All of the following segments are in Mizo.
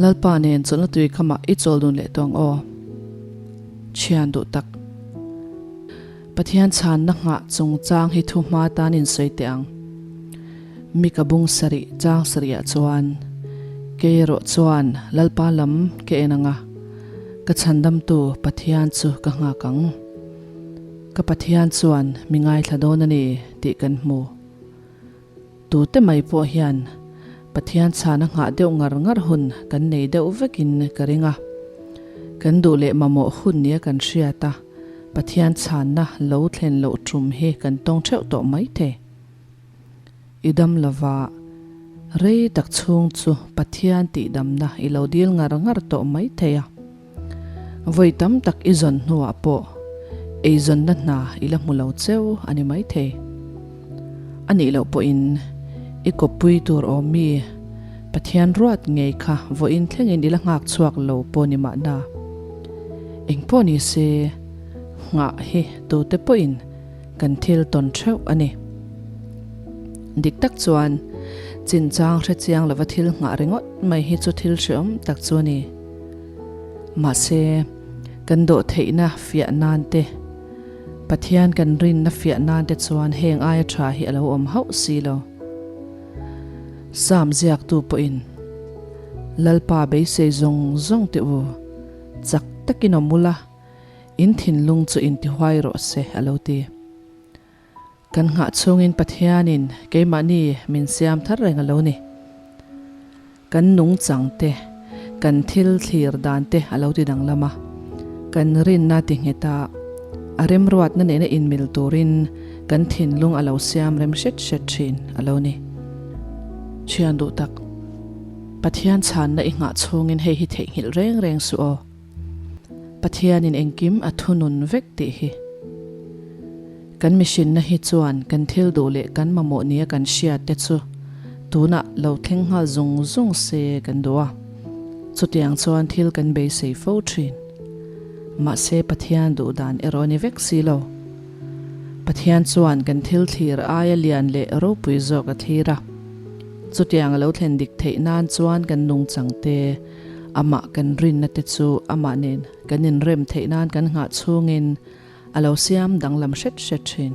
Lalpa nen chawlhna tui khamah i chawl dun leh tawh ang aw. Thian duh tak. Pathian chhanna nghah chungchang hi thu hma tan in sawi teh ang. Mika bung sarih chang sarihah chuan, Kei erawh chuan Lalpa lam ka en ang a, ka chhandamtu Pathian chu ka nghak ang. Ka Pathian chuan mi ngaithla dawn a ni tih kan hmu. Tute mai pawh hian Pathian chhana nghah deuh ngar ngar hun kan nei deuh vekin ka ring a. Kan duh leh mamawh hun nia kan hriat a, Pathian chhanna lo thlen loh tum hi kan tawng theuh tawh mai thei. I dam lova, rei tak chhung chu Pathian tihdamna i lo dil ngar ngar tawh mai thei a. Vawi tam tak i zawn hnuah pawh eizawnna hna i la hmu lo cheu a ni maithei. A nih loh pawhin i kawppui tur awm mi Pathian ruat ngei kha vawiin thlengin i la nghak chhuak lo pawh ni mahna. Engpawh ni se, nghah hi tute pawhin kan thil tawn theuh a ni. Dik tak chuan chinchang hrechiang lova thil nghah ringawt mai hi chu thil hreawm tak chu a ni. Mahse, kan dawhtheihna fiah nan te, Pathian kan rinna fiah nan te chuan heng aia tha hi a lo awm hauh si lo. Psalm ziaktu pawhin, Lalpa beisei zawng zawng teh u, chak takin awm ula, in thinlung chu intihuai rawh se a lo ti. Kan nghah chhungin Pathianin keimahni min siam thar reng a lo ni. Kan nungchang te, kan thil thlir dan te a lo ti danglam a. Kan rinna ti nghet a, a remruatna nena inmil turin kan thinlung a lo siam rem hret hret thin a lo ni. Thian duh tak, Pathian chhanna i nghah chhungin hei hi theihnghilh reng reng suh aw. Pathianin engkim a thunun vek tih hi. Kan mihrinna hi chuan kan thil duh leh kan mamawh nia kan hriat te chu tunah lo thleng nghal zung zung se kan duh a, chutiang chuan thil kan beisei fo thin. Mahse Pathian duh dan erawh a ni vek si lo. Pathian chuan kan thil thlir aia lian leh ropui zawk a thlir a, chutiang a lo thlen dik theih nan chuan kan nungchang te, Amah kan rinna te chu amah nen kan inrem theih nan kan nghah chhungin a lo siam danglam hret hret thin.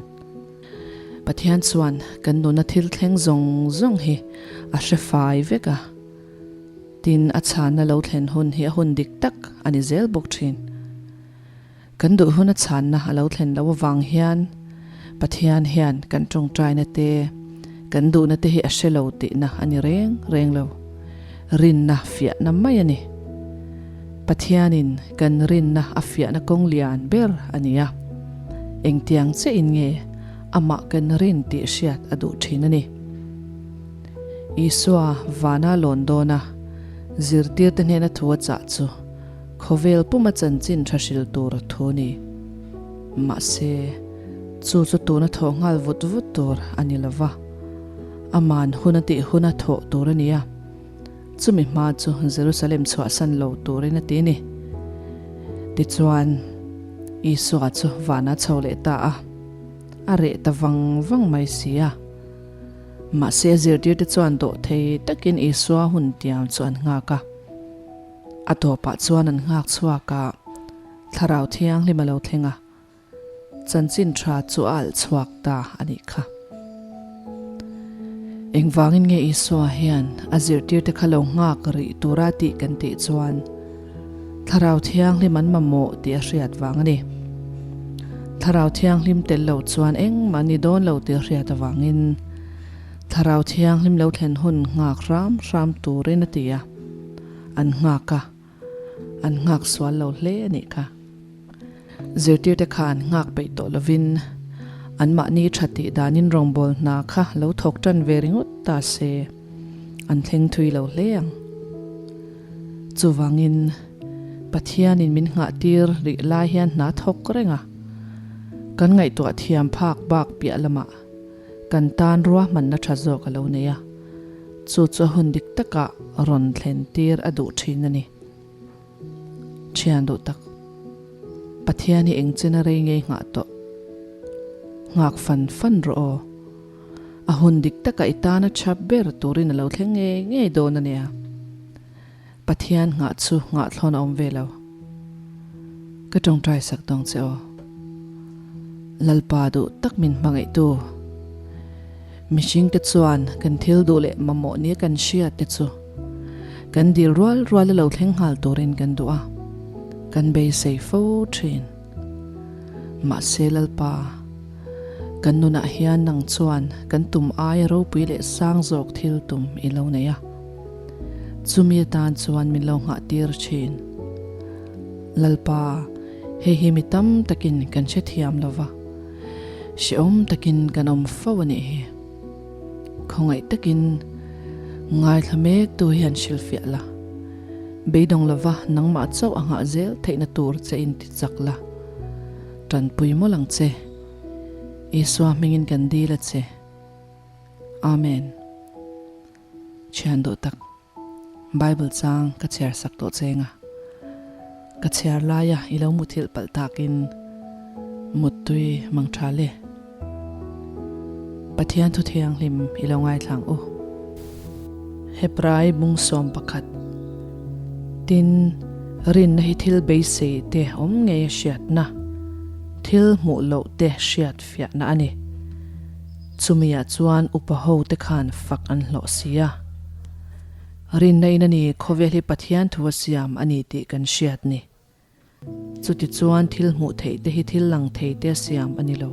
Pathian chuan kan nuna thil thleng zawng zawng hi a hre fai vek a, tin a chhanna lo thlen hun hi a hun dik tak a ni zel bawk thin. Kan duh huna chhanna a lo thlen loh avang hian Pathian hian kan tawngtaina te, kan duhna te hi a hre lo tihna a ni reng reng lo. Rinna fiahna mai a ni. Pathianin kan rinna a fiahna kawng lian ber a ni a. Engtiang chiahin nge amah kan rin tih hriat a duh thin a ni. Isua vana lawn dawna zirtirte hnena thu a chah chu, Khawvel puma chanchin tha hril tur a thu ni. Mahse, chu chu tuna thawh nghal vut vut tur a ni lo va, aman hun a tih huna thawh tur a ni a, chumi hma chu Jerusalem chhuahsan lo turin a ti ni. Tichuan, Isua chu vana chho leh ta a, a reh ta vang vang mai si a. Mahse, a zirtirte chuan dawhthei takin Isua hun tiam chu an nghak a. A tawpah chuan an nghak chhuak a, Thlarau Thianghlim a lo thleng a, chanchin tha chu a alh chhuak ta a nih kha. Engvangin nge Isua hian a zirtirte kha lo nghak rih tura tih kan tih chuan Thlarau Thianghlim an mamawh tih a hriat vang a ni. Thlarau Thianghlim tel lo chuan engmah ni dawn lo tih a hriat avangin Thlarau Thianghlim lo thlen hun nghak hram hram turin a ti a. An nghak a, an nghak sual lo hle a nih kha. Zirtirte kha an nghak peih tawh lovin anmahni tha tih danin rawngbâwl hna kha lo thawk ṭan ve ringawt ta se, an thleng thui lo hle ang. Chuvangin, Pathianin min nghahtir rih lai hian hna thawk reng a, kan ngaihtuah thiam phak bak piah lamah kan tan ruahmanna tha zawk a lo nei a. Chu chu a hun dik takah rawn thlen tir a duh thin a ni. Thian duh tak, Pathian hi eng chen a rei ngei nghah tawh? Nghak fan fan rawh aw. A hun dik takah i tana tha ber turin a lo thleng ngei ngei dawn a nia. Pathian nghah chu nghah thlawn a awm ve lo. Ka tawngtai sak dawng che aw. Lalpa duh tak min hmangaihtu. Mihringte chuan kan thil duh leh mamawh nia kan hriat te chu kan dil rual rual a lo thleng nghal turin kan duh a, kan beisei fo thin. Mahse Lalpa, kan nunah hian nang chuan kan tum aia ropui leh sang zawk thil tum i lo nei a. Chumi atan chuan min lo nghah tir thin. Lalpa, hei hi mi tam takin kan hrethiam lo va, hrehawm takin kan awm fo a nih hi. Khawngaih takin ngaithla mek tu hian hrilhfiah la, beidawng lova nangmah chauh a nghah zel theihna tur che in ti chak la, tanpui mawlh ang che. Isua hmingin kan dil a che. Amen. Thian duh tak. Bible chang ka chhiar sak tawh cheng a, ka chhiar laia i lo muthilh palh takin muttui mang tha le. Pathian thu thianghlim i lo ngaithlang u. Hebrai bung 11 Tin, rinna hi thil beisei te awm ngei a hriatna, thil hmuh loh te hriat fiahna a ni. Chumiah chuan upa ho te khan fak an hlawh si a. Rinna in a ni, khawvel hi Pathian thu a siam a ni tih kan hriat ni. Chutichuan thil hmuh theih te hi thil lang thei te a siam a ni lo.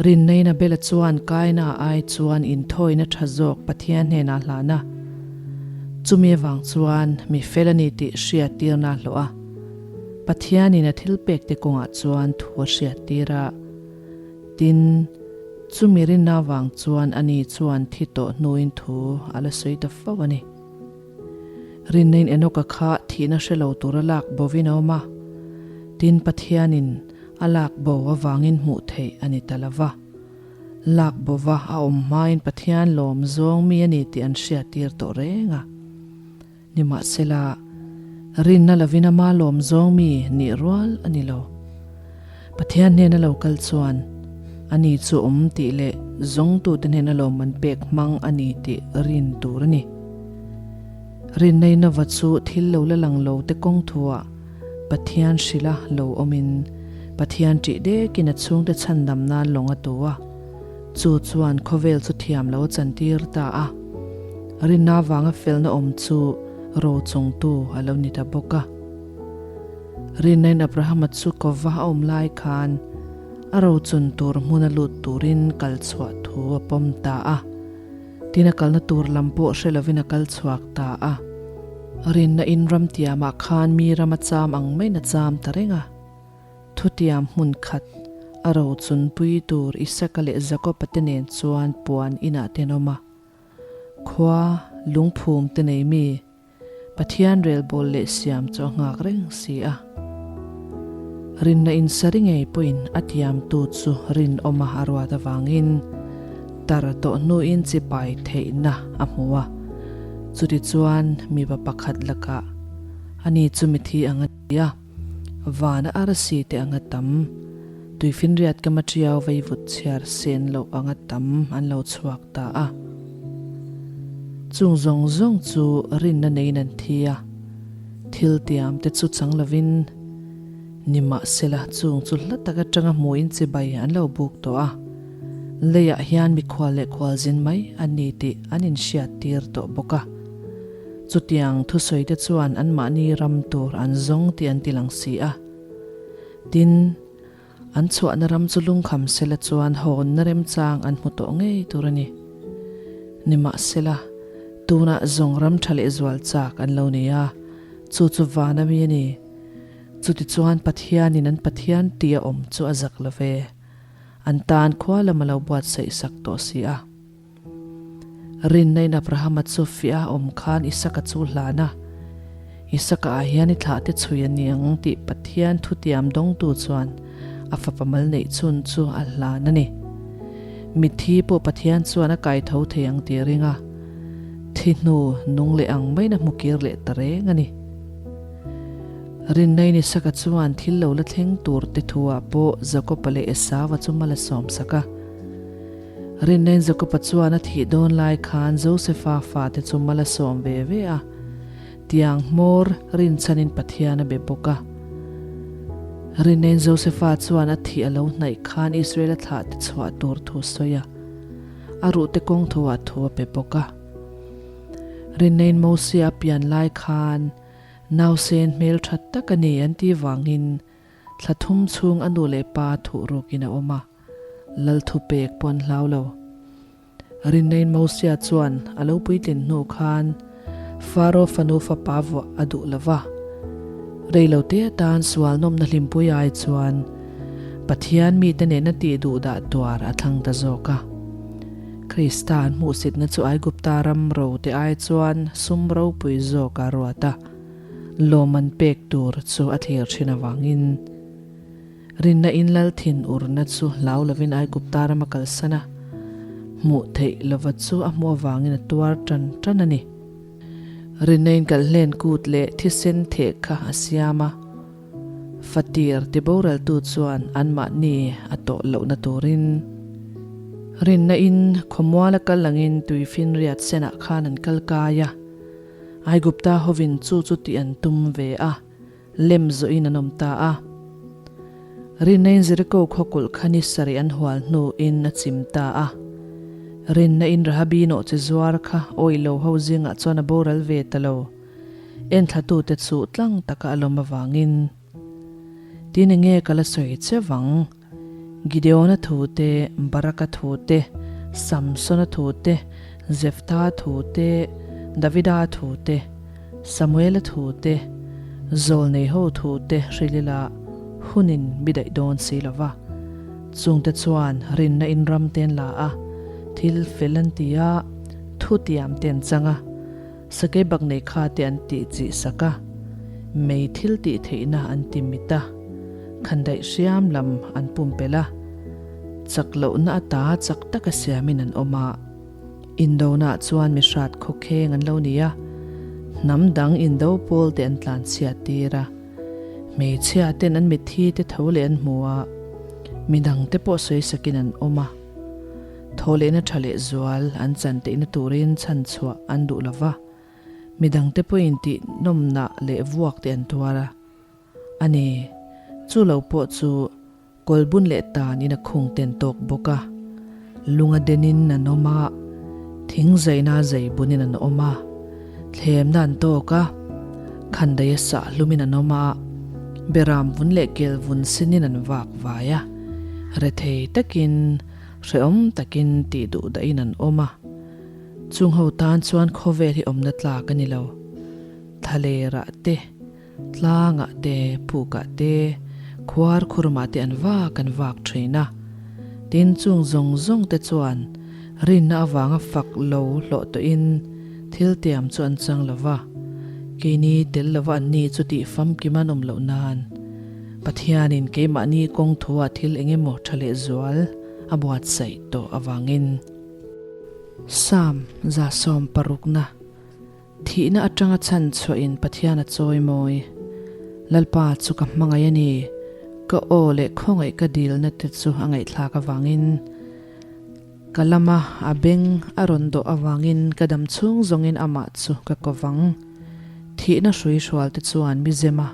Rinna in Abela chuan Kaina ai chuan inthawina tha zawk Pathian hnenah hlan a. Chumi avang chuan mi fel a ni tih hriattirna a hlawh a. Pathianin a thilpek te kawngah chuan thu a hriattir a. Tin, chumi rinna avang chuan ani chuan thi tawh hnuin thu a la sawi ta fo a ni. Rinnain Enoka kha thihna hre lo tura lak bovin a awm a, tin Pathianin a lak bo avangin hmuh theih a ni ta lo va. Lak bova a awm hmain Pathian lawm zawng mi a ni tih an hriattir tawh reng a. Nimahsela, rinna lovin ama lawm zawng mi nih rual a ni lo. Pathian hnena lo kal chuan, ani chu awm tih leh zawngtute hnena lawmman pek hmang a ni tih rin tur a ni. Rinna in a va chu thil lo la lang lo te kawng thuah Pathian hrilha lo awmin Pathian ṭih dekin a chhungte chhandam nan lawng a tu a. Chu chuan khawvel chu thiam lo a chantir ta a. Rinna avanga felna awm chu ro chungtu a lo ni ta bawk a. Rinnain Abrahama chu kawva a awm lai khan a rochun tur hmuna lut turin kal chhuah thu a pawm ta a. Tin a kalna tur lam pawh hre lovin a kal chhuak ta a. Rinna in ram tiamah khan mi ram a cham ang maiin a cham ta reng a. Thutiam hmun khat a rochunpui tur Isaka leh Jakoba te nen chuan puan inah te an awm a. Khua lungphum te nei mi Pathian relbawl leh siam chu a nghak reng si a. Rinna insari ngei pawhin a tiamtu chu rinawma a ruat avangin tar tawh hnuin chipai theihna a hmu a. Chutichuan mipa pakhat lakah ani chu mithi ang a ti a. Vana arsi te anga tam, tuifinriat ka maṭiau veivut chhiar sen loh anga tam an lo chhuak ta a. Chung zawng zawng chu rinna neiin an thi a, thil tiam te chu chang lovin nimahsela chung chu hla tak aṭanga hmuin chibai an lo buk tawh a, leiah hian mikhual leh khualzin mai an ni tih an inhriattir tawh bawk a. Chutiang thusawite chuan anmahni ram tur an zawng tih an ti lang si a. Tin, an chhuahna ram chu lungkham sela chuan hawnna remchang an hmu tawh ngei tur a ni. Nimahsela, tunah zawng ram tha leh zual chak an lo nei a, chu chu van ami a ni. Chutichuan Pathianin an Pathian tih a awm chu a zak lo ve. An tan khua lam a lo buatsaih sak tawh si a. Rinnain Abrahama chu fiah a awm khan Isaka chu hlan a, Isaka ah hian i thlah te chhui a ni ang tih Pathian thutiam dawngtu chuan a fapa mal neih chhun chu a hlan a ni. Mitthi pawh Pathian chuan a kai tho thei ang tih a ring a, thi hnu nung leh ang maiin a hmu kir leh ta reng a ni. Rinnain Isaka chuan thil lo la thleng tur te thu ah pawh Jakoba leh Esauva chu mal a sawmsak a. Rinnain Jakoba chuan a thih dawn lai khan Josefa fate chu mal a sawm ve ve a. Tiang hmawr rinchhanin Pathian a be bawk a. Rinnain Josefa chuan a thih a lo hnaih khan Israel-a thlah te chhuah tur thu sawi a, a ruhte kawng thuah thu a pe bawk a. Rinnain Mosia a pian lai khan nausen hmeltha tak a ni an tih vangin thla thum chhung a nu leh pa thuh rukin a awm a, lal thupek pawh an hlau lo. Rinnain Mosia chuan a lo puitlin hnu khan Faro fanu fapa vuah a duh lo va. Reilote atan sual nawmna hlimpui ai chuan Pathian mite nena tih duh dah tuar a thlang ta zawk a. Krista an hmuhsitna chu Aigupta ram rote ai chuan sum ropui zawk a ruat a, lawm an pek tur chu a thlir thin avangin. Rinna in lal thin urna chu hlau lovin Aigupta ram a kalsan a, hmuh theih lova chu a hmuh avangin a tuar tan tan a ni. Rinna in kalhlen kut leh thisen theh kha a siam a, fatir ti boraltu chuan anmahni a tawh lohna turin. Rinna in khawmual a kal angin tuifinriat senah khan an kal kai a, Aigupta hovin chu chu tih an tum ve a. Lem zawhin an awm ta a. Rinna-in Jeriko khawkulh kha ni sarih an hual hnuin a chim ta a. Rinna-in Rahabi nawhchi zuar kha awih lo ho zingah chuan a boral ve ta lo. Enthlatute chu tlang taka a lawm avangin, Tin enge ka la sawi che vang? Gideona thu te, Baraka thu te, Samsona thu te, Jeftha thu te, Davida thu te, Samuela thu te, Zawlneiho thu te hrilh ila hunin mi daih dawn si lo va. Chungte chuan rinna in ram te an la a, thil fel an ti a, thu tiam te an chang a, Sakei bak nei kha te an tih chih sak a, mei thil tih theihna an ti mit a, khandaih hriam lam an pumpelh a, chak lohna ata chak taka siamin an awm a. Indona chuan mi hrat khawkheng an lo ni a, hnam dang indo pawl te an tlanchhiat tir a, hmeichhia ten an mitthi te tho leh an hmu a, midang te pawh sawi sakin an awm a. Thawhlehna tha leh zual an chan teihna turin chhan chhuah an duh lo va, midangte pawhin tih nawmnah leh vuak te an tuar a. A ni, chu lo pawh chu kawlbun leh tan in a khung ten tawk bawk a, lunga denin an awm a, thing zaina zei bunin an awm a, thlemna an tawk a, khandaia sah hlumin an awm a, beram vun leh kel vun sinin an vak vai a, rethei takin Hrehawm takin tih duh dahin an awm a, chung ho tan chuan khawvel hi awmna tlak a ni lo. Thlalerah te, tlangah te, pukah te, khuar khurmah te an vak an vak thin a. Tin, chung zawng zawng te chuan rinna avanga fak lo hlawh tawhin thil tiam chu an chang lo va, keini tel lova an ni chu tih famkim an awm loh nan. Pathianin keimahni kawng thuah thil eng emaw tha leh zual a buatsaih tawh avangin. Psalm 160na, Thihna atanga chhan chhuahin Pathian a chawi mawi. Lalpa chu ka hmangaih a ni, ka aw leh khawngaih ka dilna te chu a ngaihthlak avangin. Ka lama a beng a rawn dawh avangin ka dam chhung zawngin amah chu ka ko vang. Thihna hrui hrual te chuan mi zem a,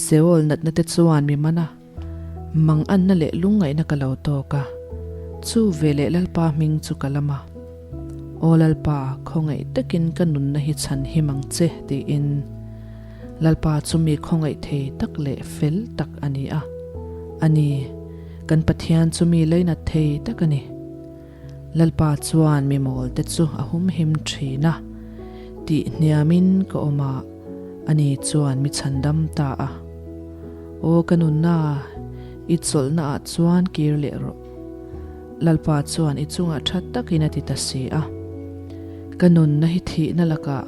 Seol natna te chuan mi man a, manganna leh lungngaihna ka lo tawk a, chu veleh Lalpa hming chu ka lam a. Aw Lalpa, khawngaih takin ka nunna hi chhan him ang che, tiin. Lalpa chu mi khawngaih thei tak leh fel tak a ni a. A ni, kan Pathian chu mi leinat thei tak a ni. Lalpa chuan mi mawlte chu a humhim thin a, tih hniamin ka awm a, ani chuan mi chhandam ta a. Aw ka nunna, i chawlhna ah chuan kir leh rawh. Lalpa chuan i chungah tha takin a ti ta si a. Ka nunna hi thihna lakah,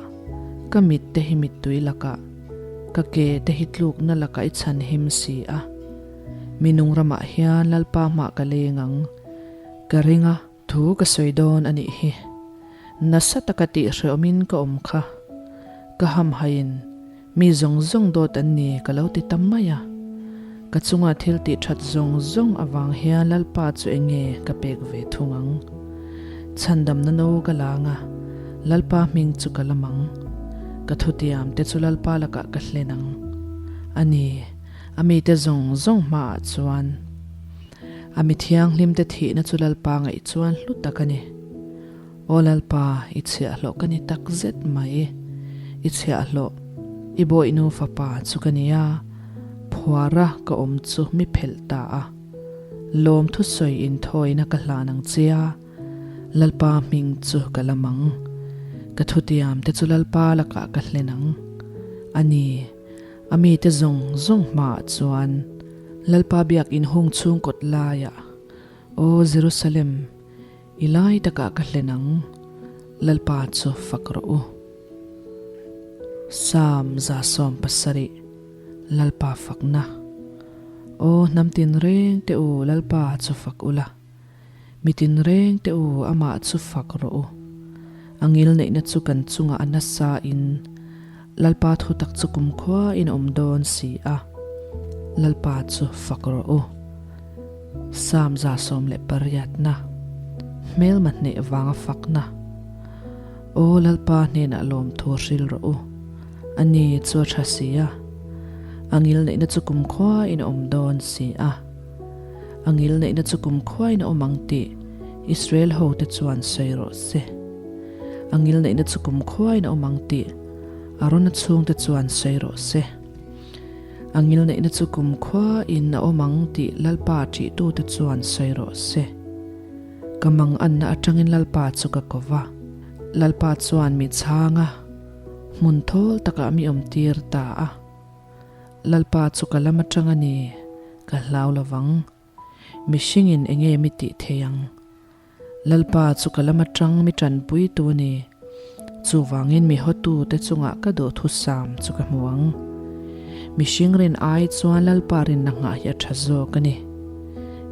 ka mit te hi mittui lakah, ka ke te hi tlukna lakah i chhanhim si a. Mi nung ramah hian Lalpa hmah ka leng ang. Ka ring a. Thu ka sawi dawn a nih hi. Nasa taka tih hrehawmin ka awm kha. Ka hamhaiin mi zawng zawng dawt an ni ka lo ti ta mai a. Ka chunga thil tih that zawng zawng avang hian Lalpa chu eng nge ka pek ve thung ang. Chhandamna no ka lang a, Lalpa hming chu ka lam ang. Ka thutiam te chu Lalpa lakah ka hlen ang. A ni, a mite zawng zawng hmaah chuan. A mi thianghlimte thihna chu Lalpa ngaih chuan hlu tak a ni. Aw Lalpa, i chhiahhlawh ka ni tak zet mai. I chhiahhlawh, i bawihnu fapa chu ka ni a, phuara ka awm chu mi phelh ta a. Lawmthu sawi inthawina ka hlan ang che a, Lalpa hming chu ka lam ang. Ka thutiam te chu Lalpa lakah ka hlen ang. A ni, a mite zawng zawng hmaah chuan Lalpa biakinn hung chhung kawt laiah, Aw Jerusalem, i lai takah ka hlen ang, Lalpa chu fak rawh u. Psalm 170, Lalpa fakna. Aw hnam tinreng te u, Lalpa chu fak ula. Mi tinreng te u, amah chu fak rawh u. A ngilneihna chu kan chungah a nasa in Lalpa thutak chu kumkhua in a awm dawn si a, Lalpa chu fak rawh u. Psalm 118 na, Hmelma hneh vanga fakna. Aw Lalpa hnenah lawmthu hril rawh u, a ni chu a tha si a, a ngilneihna chu kumkhua in a awm dawn si a. A ngilneihna chu kumkhuain a awm ang tih Israel hote chuan sawi rawh se. A ngilneihna chu kumkhuain a awm ang tih Arona chhungte chuan sawi rawh se. A ngilneihna chu kumkhuain a awm ang tih Lalpa ṭihtute chuan sawi rawh se. Ka manganna aṭangin Lalpa chu ka ko va. Lalpa chuan mi chhang a, hmun thawl takah mi awmtir ta a. Lalpa chu ka lam atang a ni, ka hlau lovang. Mihringin enge mi tih thei ang? Lalpa chu ka lam atang mi tanpui tu a ni, chuvangin mi hawtu te chungah ka duhthusam chu ka hmu ang. Mihring rin ai chuan Lalpa rinna nghah hi a tha zawk a ni.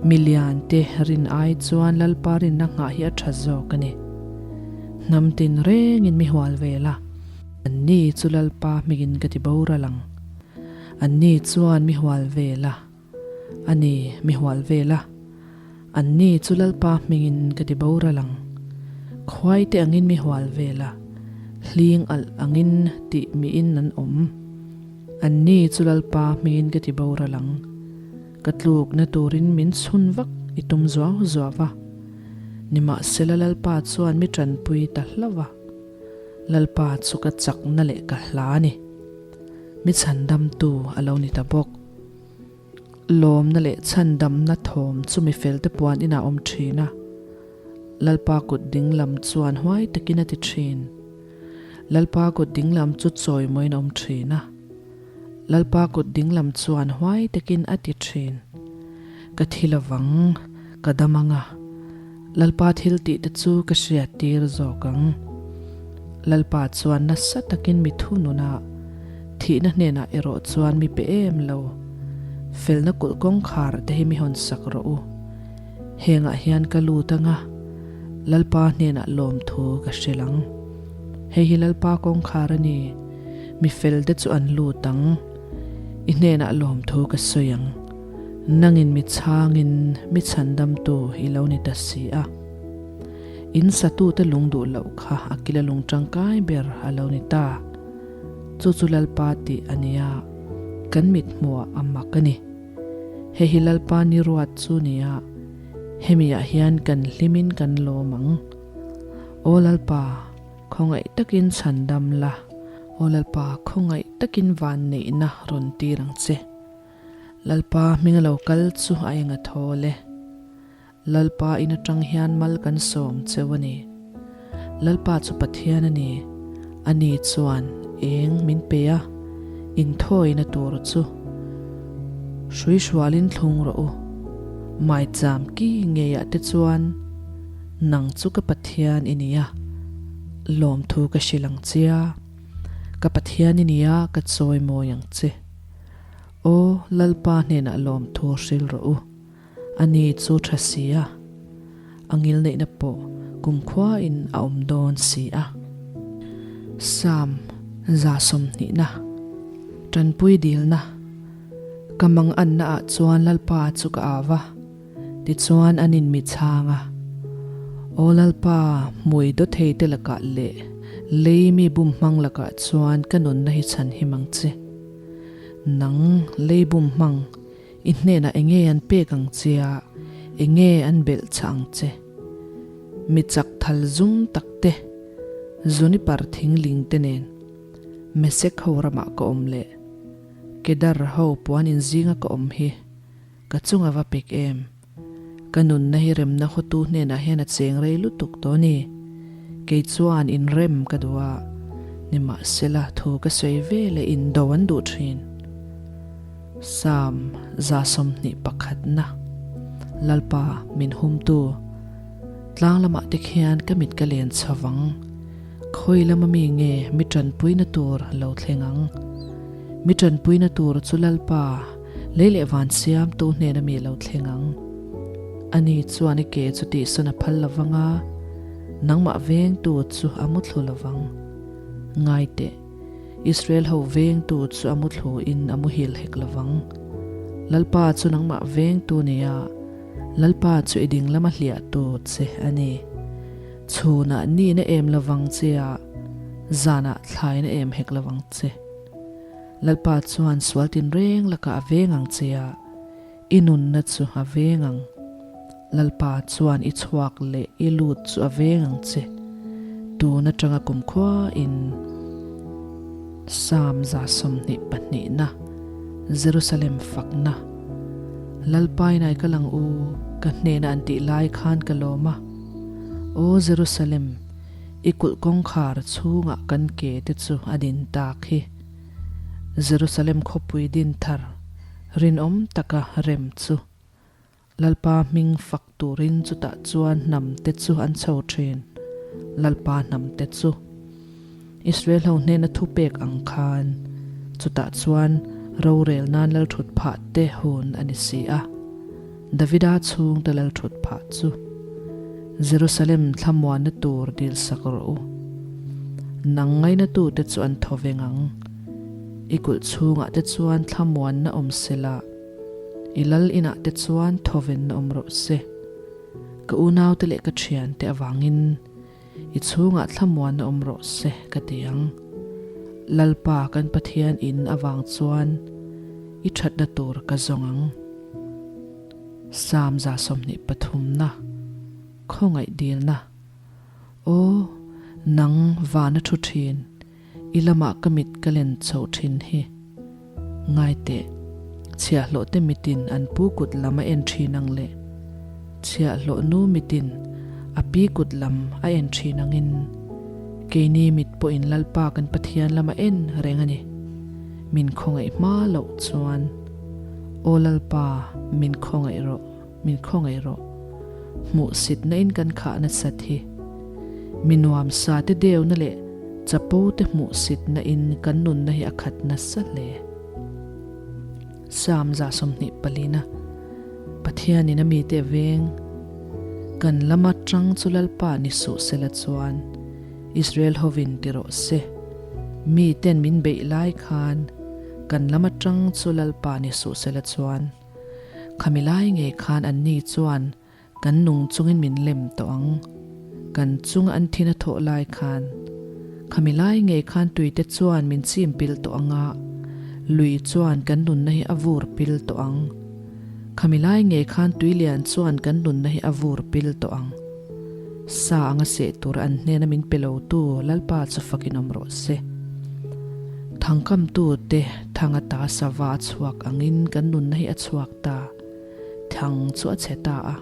Mi lian te rin ai chuan Lalpa rinna nghah hi a tha zawk a ni. Hnam tin rengin mi hual vel a. Anni chu Lalpa hmingin ka ti boral ang. Anni chuan mi hual vel a, a ni, mi hual vel a. Anni chu Lalpa hmingin ka ti boral ang. Khuaite angin mi hual vel a, hling alh angin tih miin an awm. Anni chu Lalpa hmingin ka ti boral ang. Ka tlukna turin min chhun vak i tum zuau zuau va. Nimahsela Lalpa chuan mi tanpui ta hlauh a. Lalpa chu ka chakna leh ka hla a ni. Mi chhandamtu a lo ni ta bawk. Lawmna leh chhandamna thawm chu mi felte puan inah a awm thin a. Lalpa kut dinglam chuan huai takin a ti thin. Lalpa kut dinglam chu chawimawiin a awm thin a. Lalpa kut dinglam chuan huai takin a ti thin. Ka thi lovang, ka dam ang a. Lalpa thil tih te chu ka hriat tir zawk ang. Lalpa chuan nasa takin mi thunun a, thihna hnenah erawh chuan mi pe em lo. Felna kulh kawngkhar te hi mi hawn sak rawh u. Hengah hian ka lut ang a, Lalpa hnenah lawmthu ka hrilh ang. Hei hi Lalpa kawngkhar a ni, mi fel te chu an lut ang. I hnenah lawmthu ka sawi ang. Nangin mi chhangin mi chhandamtu i lo ni ta si a. In satute lung duh loh kha a kila lung tangkai ber a lo ni ta. Chu chu Lalpa tih a nia, kan mit hmuah a mak a ni. Hei hi Lalpa ni ruat chu nia, hemiah hian kan hlimin kan lawm ang. Aw Lalpa, khawngaih takin chhandam la. Aw Lalpa, khawngaih takin vanneihna rawn tir ang che. Lalpa hming a lo kal chu a eng a thawl e. Lalpa in atang hian mal kan sawm cheu a ni. Lalpa chu Pathian a ni, a ni chuan eng min pe a, inthawina tur chu hrui hrualin thlung rawh u. Maicham ki ngeiah te chuan nang chu ka Pathian i ni a, lawmthu ka hrilh ang che a, ka Pathian i ni a, ka chawimawi ang che. Aw, Lalpa hnenah lawmthu hril rawh u. A ni chu tha si a, a ngilneihna pawh kumkhuain a awm dawn si a. Psalm 120na, Tanpui dilna, Ka manganna ah chuan Lalpa chu ka au va, tichuan an in mi chhang a. Aw Lalpa, hmui dawthei te lakah leh. Lei mi bum hmang lakah chuan ka nunna hi chhan him ang che. Nang lei bum hmang, i hnenah enge an pek ang che a, enge an belh chah ang che? Mi chak thal zum tak te, Zunipar thingling te nen Mesek ho ramah ka awm leh Kedar ho puan inzinga ka awm hi ka chunga va pek em? Ka nunna hi remna hotu hnenah hian a cheng rei lutuk tawh a ni. Kei chuan inrem ka duh a, nimahsela thu ka sawi ve leh indo an duh thin. Psalm 21na Lalpa min humtu, tlang lamah te khian ka mit ka len chho vang. Khawi lama mi nge mi tanpuina tur lo thleng ang? Mi tanpuina tur chu Lalpa, lei leh van siamtu hnena mi lo thleng ang. Ani chuan i ke chu tihsawn a phal lo vang a, nangmah vengtu chu a muthlu lo vang. Ngai teh, Israel ho vengtu chu a muthlu in a muhil hek lo vang. Lalpa chu nangmah vengtu nia, Lalpa chu i ding lama hliahtu che a ni. Chhunah nihna em lovang che a, zanah thlaina em hek lovang che. Lalpa chuan sual tinreng lakah a veng ang che a, i nunna chu a veng ang. Lalpa chuan i chhuak leh i lut chu a veng ang che. Tun atanga kumkhua in Psalm 122na, Jerusalem fakna, Lalpa inai ka lang u, ka hnena an tih lai khan ka lawm a. Aw Jerusalem, i kulh kawngkhar chhungah kan ke te chu a din tak hi. Jerusalem khawpui din thar rinawm taka rem chu Lalpa hming fak turin chutah chuan hnam te chu an chho thin, Lalpa hnam te chu. Israel ho hnena thupek ang khan chutah chuan rorel nan lalthut phah te hun a ni si a. Davida chhungte lalthut phah chu Jerusalem thlamuanna tur dil sak rawh u. Nang ngainatute chu an thaw veng ang. I kulh chhungah te chuan thlamuanna awm sela, i lal inah te chuan thawvenna awm rawh se. Ka unaute leh ka thiante avangin I chhungah thlamuanna awm rawh se ka ti ang. Lalpa kan Pathian in avang chuan i thatna tur ka zawng ang. Psalm 23 na, Khawngaih dilna. Aw, nang vana thu thin, i lamah ka mit ka len chho thin hi. Ngai teh, chhiahhlawh te mitin an pu kut lam a en thin ang leh chhiahhlawh nu mitin a pi kut lam a en thin angin keini mit pawhin Lalpa kan Pathian lam a en reng a ni. Min khawngaih hma loh chuan, Aw Lalpa, min khawngaih rawh. Min khawngaih rawh. Hmuhsitna in kan khah nasat hi. Mi nuamsa te deuna leh chapo te hmuhsitna in kan nunna hi a khat nasa hle. Psalm 24 na Pathian in a mite a veng. Kan lama tang chu Lalpa ni suh sela chuan Israel hovin ti rawh se. Mi ten min beih lai khan kan lama tang chu Lalpa ni suh sela chuan. Khami lai ngei khan anni chuan kan nung chungin min lem tawh ang. Kan chunga an thin a thawh lai khan khami lai ngei khan tuite chuan min chim pil tawh ang a, lui chuan kan nunna hi a vur pil tawh ang. Khami lai ngei khan tui lian chuan kan nunna hi a vur pil tawh ang. Sa anga seh tur an hnena min pe lotu Lalpa chu fakin awm rawh se. Thangkamtu te thang ata sava a chhuak angin kan nunna hi a chhuak ta. Thang chu a chhe ta a,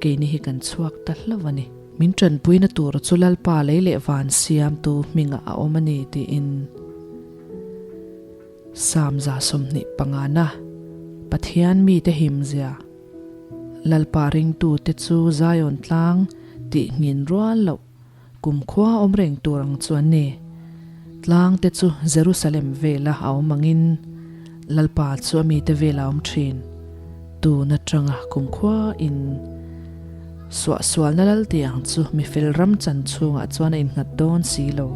keini hi kan chhuak ta hlauh a ni. Min tanpuina tur chu Lalpa lei leh van siamtu hmingah a awm a ni tiin Psalm 25 na Pathian mite himzia Lalpa ringtute chu Zion tlang tih nghin rual loh kumkhua awm reng tur ang chu an ni. Tlang te chu Jerusalem vela a awm angin Lalpa chu a mite vela a awm thin. Tun atanga kumkhua in suahsualna lal tih ang chu mifel ram chan chhungah chuan a innghat dawn si lo.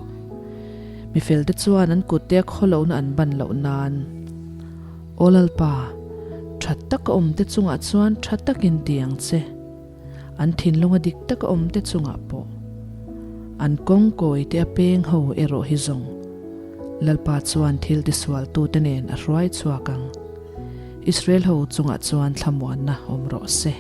Mifel te chuan an kutte a khawlohna an ban loh nan. Aw Lalpa, tha taka awmte chungah chuan tha takin ti ang che. An thinlunga dik taka awmte chungah pawh. An kawng kawi te a peng ho erawh hi zawng Lalpa chuan thil tisualtute nen a hruai chhuak ang. Israel ho chungah chuan thlamuanna awm rawh se.